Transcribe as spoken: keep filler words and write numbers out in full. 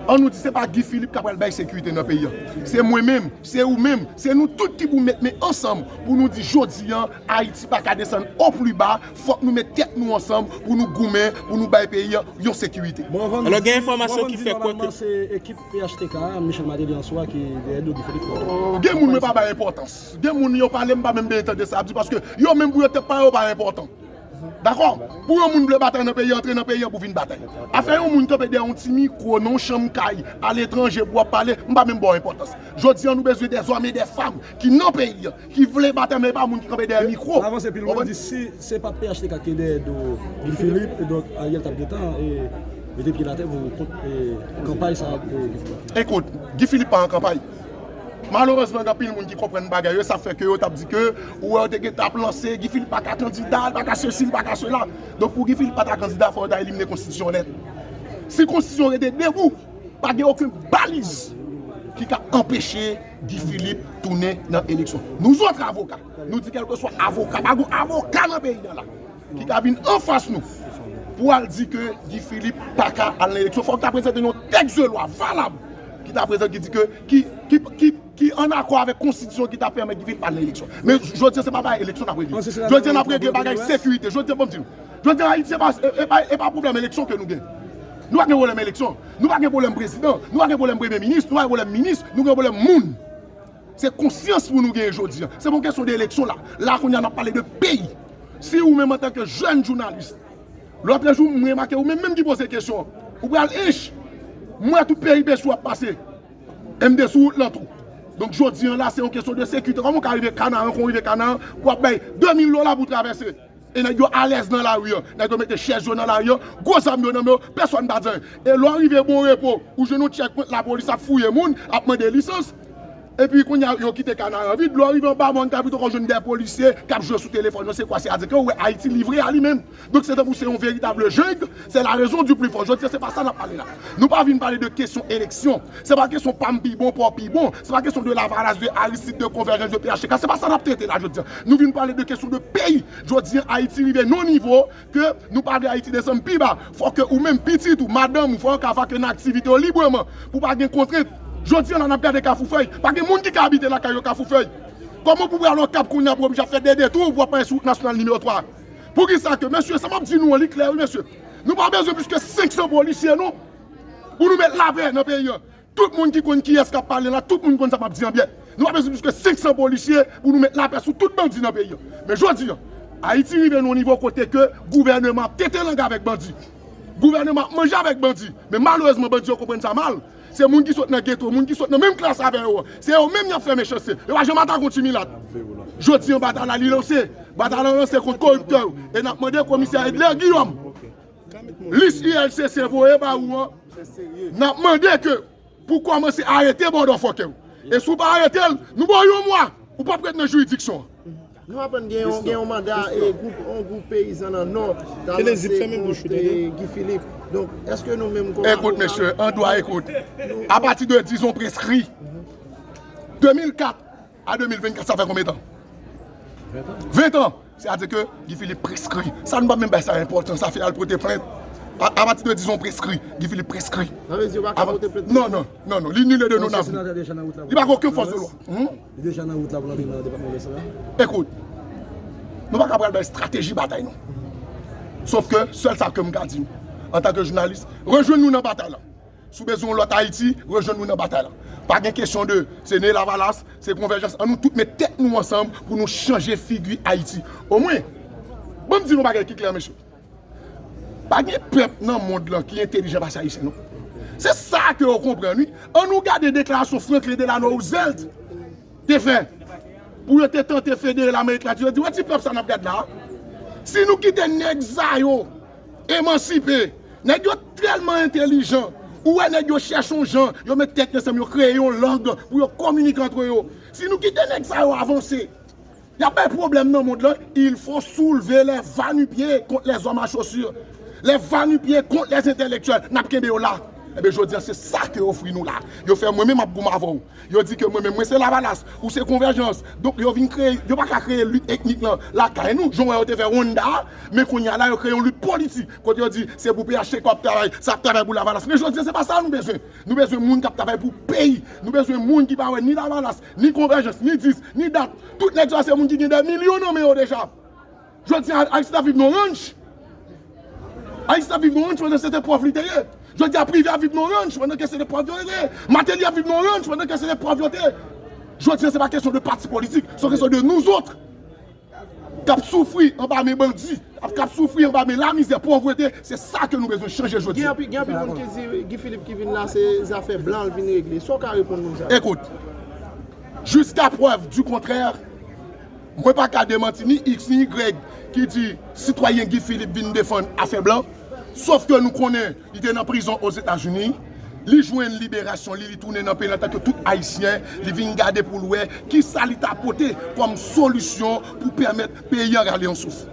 An nou di se pa Guy Philippe k ap pral bay sekirite nan peyi a. Se mwen menm, se ou menm, se nou tout ki pou met men ansanm pou nou di jodi a, Ayiti pa ka desann o pli ba, fòk nou met tèt nou ansanm pou nou goumen, pou nou bay peyi a yon sekirite. Alò gen enfòmasyon ki fè kwè ke se ekip P H T K a, Michel Martelly answa ki dèyè do Guy Philippe. Gen moun mwen pa bay enpòtans. Gen moun yo pale m pa menm bezwen tande sa y ap di paske yo menm pou yo tèt pa yo pa enpòtan. Dakò? Pou yon moun vle batay nan peyi, antre nan peyi an pou vin batay. Afè yon moun kanpe dèyè yon ti mikwo nan yon chanm kay aletranje pou ap pale, m pa menm ba w enpòtans. Jodi a nou bezwen dèzòm e dè fanm ki nan peyi an, ki vle batay men e pa moun ki kanpe dèyè mikwo. L avanse pi lwen, l di si se pa P H T K ki dèyè do Guy Philippe, donk Ariel t ap gentan mete pye l atè pou kont kanpay sa a pou Guy Philippe. Ekout, Guy Philippe pa an kanpay. Malerezman, gen anpil moun ki konprann bagay yo, sa fè ke yo t ap di ke ou wè yo te gentan ap lanse Guy Philippe pa ka kandida, li pa ka sesi, li pa ka sela. Donk pou Guy Philippe pa ta kandida, fò yo ta elimine konstitisyon nèt. Si konstitisyon rete debou, pa gen okenn baliz ki ka anpeche Guy Philippe tounen nan eleksyon. Nou zòt avoka, nou di kèlkeswa avoka, pa gen avoka nan peyi a la ki ka vin anfas nou pou al di ke Guy Philippe pa ka al nan eleksyon. Fòk ta prezante yon tèks de lwa valab ki ta prezante ki di ke ki, ki, ki, ki an akò avèk konstitisyon ki ta pèmèt Guy Philippe al nan eleksyon. Men jodi a se pa bagay eleksyon n ap regle. Jodi a n ap regle bagay sekirite. Jodi a ban m di nou. Jodi a Ayiti se pa, e, e pa, e pa pwoblèm eleksyon ke nou gen. Nou pa gen pwoblèm eleksyon. Nou pa gen pwoblèm prezidan. Nou pa gen pwoblèm premye minis. Nou pa gen pwoblèm minis. Nou gen pwoblèm moun. Se konsyans pou nou genyen jodi a. Se pa yon kesyon de eleksyon la. La kounye a n ap pale de peyi. Si ou menm antanke jèn jounalis, lòt jou m remake ou menm menm ki poze kesyon an, ou pral ench. M wè tout peyi Besou ap pase. M de sou wout lan tou. Donk jodi a la se yon kesyon de sekirite. Kòman w ka rive Kanaran, kon w rive Kanaran, w ap bay de mil dola pou w travèse? E nèg yo alèz nan lari an. Nèg yo mete chèz yo nan lari an, gwo zam yo nan men yo, pèsòn pa di anyen. E lè w rive Bon Repo, ou jwenn yon tchèkpwent, lapolis ap fouye moun, ap mande lisans. Epi kounye a, yo kite Kanaran vid. Lè w rive anba mòn Kapitòl, ou jwenn de polisye k ap jwe sou telefòn yo. Se kwa? Se a di ke ou wè Ayiti livre a li menm. Donk se tankou se yon veritab jeng, c'est la raison du plus fort. Jodi a se pa sa n ap pale la. Nou pa vin pale de kesyon eleksyon. Se pa kesyon pa m pi bon, pa w pi bon. Se pa kesyon de Lavalas, de Aristide, de Convergence, de P H T K. Se pa sa n ap trete la jodi a. Nou vin pale de kesyon de peyi. Jodi a Ayiti rive nan yon nivo ke nou pa vle Ayiti desann pi ba. Fò ke ou menm pitit ou, madanm ou, fò yo ka vaken nan aktivite yo libreman, pou pa gen kontrent. Jodi a la n ap gade Kafoufèy. Pa gen moun ki ka abite lakay yo Kafoufèy. Kòman pou pral Okap kounye a pou oblije ap fè de detou pou ap pase sou wout nasyonal nimewo twa? Poukisa ke, mesye, sa m ap di nou an, li klè wi, mesye. Nou pa bezwen plis ke senk san polisye, non. Pou nou met lapè nan peyi an. Tout moun ki konn kiyès k ap pale la, tout moun konn sa m ap di an byen. Nou pa bezwen plis ke senk san polisye pou nou met lapè sou tout bandi nan peyi an. Men jodi an, Ayiti rive nan yon nivo kote ke gouvèneman ap tete lang avèk bandi. Gouvèneman ap manje avèk bandi. Men malerezman, bandi yo konprann sa mal. Se moun ki sot nan geto, moun ki sot nan menm klas avè yo an. Se yo menm y ap fè mechanste. Yo pa janm atake yon ti milat. Jodi an, batay la li lanse. Batay la lanse kont koriptè yo. E n ap mande komisè Edler Guillaume, lis U L C C voye ba ou an, n ap mande ke pou kòmanse arete motherfucker yo. E si w pa arete l, nou ba w yon mwa, ou p ap ret nan jiridiksyon an. Nou aprann gen yon, gen yon manda e gwoup, yon gwoup peyizan nan Nò ta lanse kont Guy Philippe. Donk, èske nou menm kòm avoka... Ekout, mesye, an dwa ekout. Apati de dizon preskri, de mil kat a de mil vennkat, sa fè konbyen tan? Ven tan. Sètadi ke Guy Philippe preskri. Sa nou pa menm bay sa enpòtans, sa fè al pote plent. Apati de dizon preskri, Guy Philippe preskri. Sa vle di yo pa ka pote plent? Non, non, non, non. Li nile de non avou. Li pa gen okenn fòs de lwa. Li deja nan wout la pou l antre nan depatman Lès la. Ekout, nou pa ka pral bay estrateji batay non. Sof ke sèl sa ke m ka di nou, antanke jounalis, rejwenn nou nan batay la. Si w bezwen yon lòt Ayiti, rejwenn nou nan batay la. Pa gen kesyon de se Ne Lavalas, se Konvèjans. Ann nou tout met tèt nou ansanm pou nou chanje figi Ayiti. Omwen, ban m di nou yon bagay ki klè, mesye. Pa gen pèp nan mond lan ki entelijan pase Ayisyen non. Se sa ke yo konprann wi. Ann nou gade deklarasyon Franklin Delano Roosevelt te fè pou yo te tante federe Lamerik Latin. Yo di, wè ti pèp sa n ap gad la a. Si nou kite nèg sa yo emansipe, nèg yo tèlman entelijan, ou wè nèg yo chèche yon jan, yo met tèt yo ansanm, yo kreye yon lang pou yo kominike antre yo. Si nou kite nèg sa yo avanse, y ap bay pwoblèm nan mond lan. Il faut soulever les va-nu-pieds contre les hommes à chaussures. Les va-nu-pieds contre les intellectuels. N ap kenbe yo la. Ebyen, jodi a, se sa ke yo ofri nou la. Yo fè mwen menm ap goumen avè w. Yo di ke mwen menm, mwen se Lavalas, ou se Konvèjans. Donk, yo vin kreye, yo pa ka kreye lit etnik lan lakay nou. Jan w wè yo te fè Rwanda a, men kounye a la, yo kreye yon lit politik. Kote yo di, se pou P H T K ap travay, sa ap travay pou Lavalas. Men jodi a, se pa sa nou bezwen. Nou bezwen moun k ap travay pou peyi. Nou bezwen moun ki pa wè ni Lavalas, ni Konvèjans, ni dis, ni dat. Tout nèg sa, se moun ki gen dè milyon nan men yo deja. Jodi a, Aristide ap viv nan ranch. Aristide ap viv nan ranch pandan se te pòv li te ye. Jodi a, Privé ap viv nan ranch pandan ke se te pòv yo te ye. Martelly ap viv nan ranch pandan ke se te pòv yo te ye. Jodi a, se pa kesyon de pati politik, se yon kesyon de nou zòt k ap soufri anba men bandi, k ap soufri anba men lamizè, povrete. Se sa ke nou bezwen chanje jodi Gen a. anpil, gen anpil moun ki di Guy Philippe ki vin la, se zafè blan l vin regle. Sa w ka reponn moun sa? Écoute, jusqu'à preuve du contraire, mwen pa ka demanti ni X ni Y ki di sitwayen Guy Philippe vin defann afè blan. Sof ke nou konnen li te nan prizon Ozetazini, li jwenn liberasyon li, li tounen nan peyi antanke tout Ayisyen, li vin gade pou l wè kisa li ta pote kòm solisyon pou pèmèt peyi an rale yon souf.